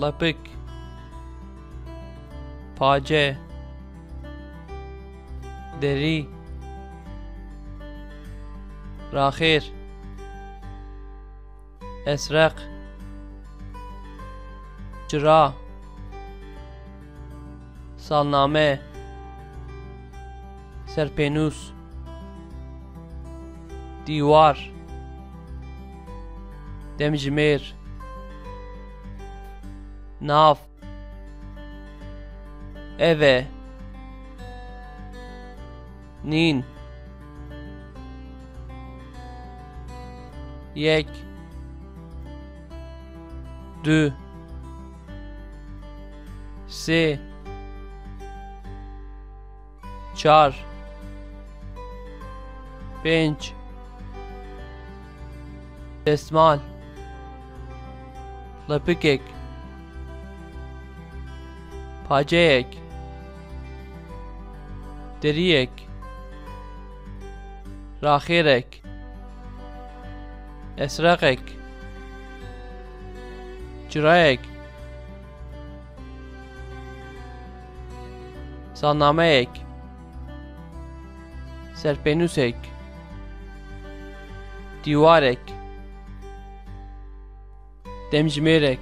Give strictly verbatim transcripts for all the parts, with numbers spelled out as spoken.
Lepik, pace, derî, raxêr, esreq, cira, salname, serpênûs, dîwar, demjimêr, nav, ev e, nîn, yek, du, sê, çar, pênc, destmal, lepikek, paceyek, deriyek, raxêrek, esreqek, çirayek, salnameyek, serpênûsek, dîwarek, demjimêrek,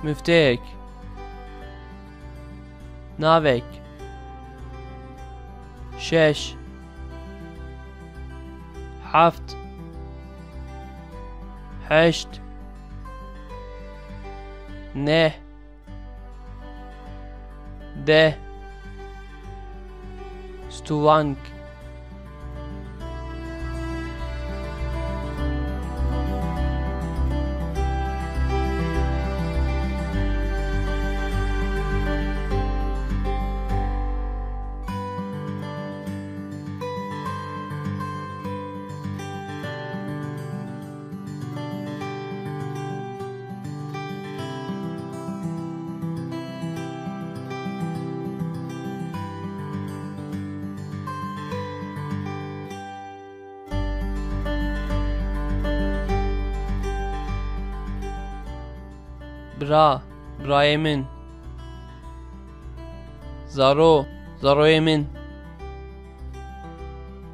mifteyek, navek, şeş, heft, heşt, neh, deh, stûvank. Bira, birayê min. Zaro, zaroyê min.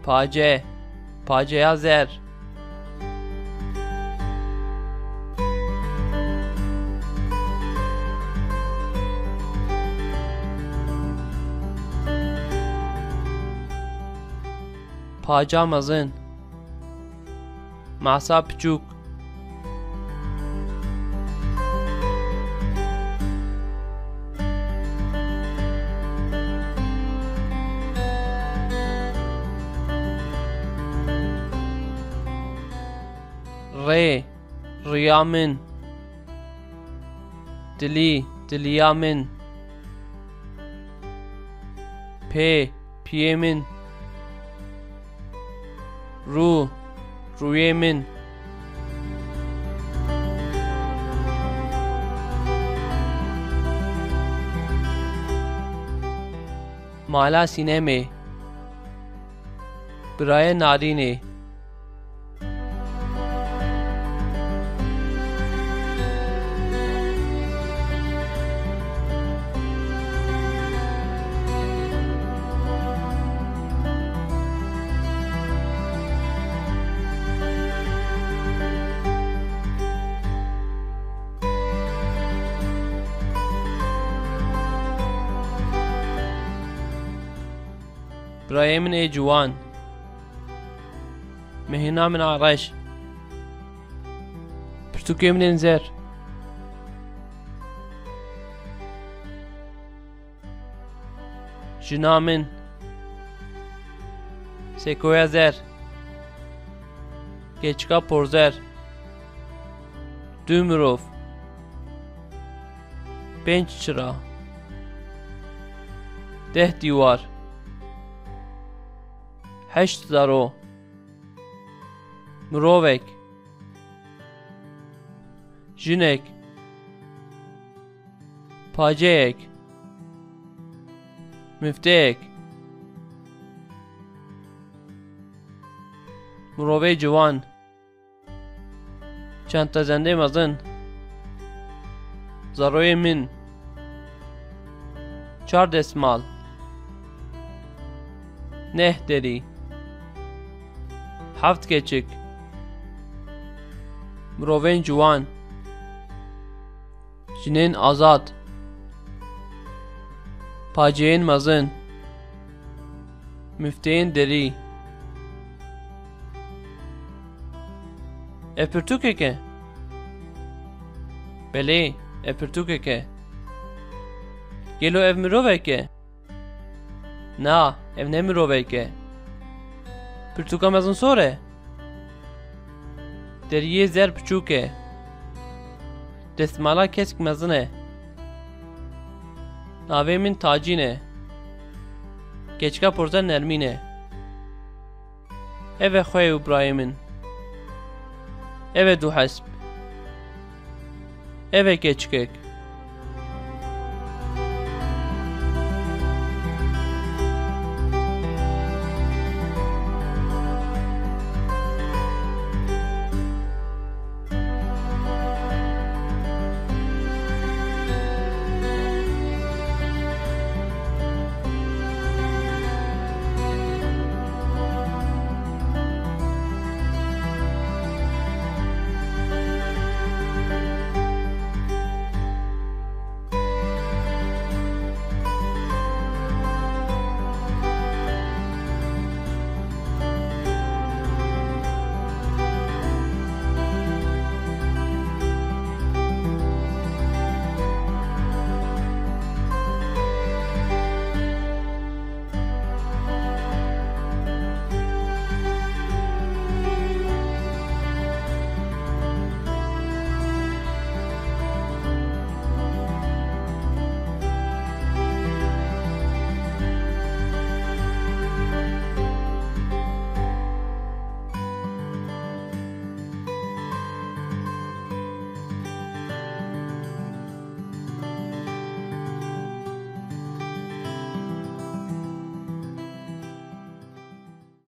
Pace, paceya zer. Paca mezin. Masa piçûk. Rê, riya min. Dilî, diliya min. Pê, piyê min. Rû, rûyê min. Mala Sînemê. Birayê Narînê. Birayê min ê ciwan. Mehîna min a reş. Pirtûkê min ên zer. Jina min. Sêkoya zer. Keçika porzer. Du mirov. Pênc çira. Deh dîwar. Heşt zaro. Mirovek. Jinek. Paceyek. Mifteyek. Mirovê ciwan. Çentezendê mezin. Zaroyê min. Çar desmal. Neh derî. Heft keçik. Mirovên ciwan. Jinên azad. Paciyên mezin. Mifteyên derî. Ev pirtûkek e? Belê, ev pirtûkek e. Gelo ev mirovek e? Na, ev ne mirovek e. Pirtûka mezin sor e. Deriyê zer piçûk e. Destmala kesk mezin e. Navê min Tacîn e. Keçika porze Nermîn e. Ev e xweyê û birayê min. Ev e du hesp. Ev e keçikek.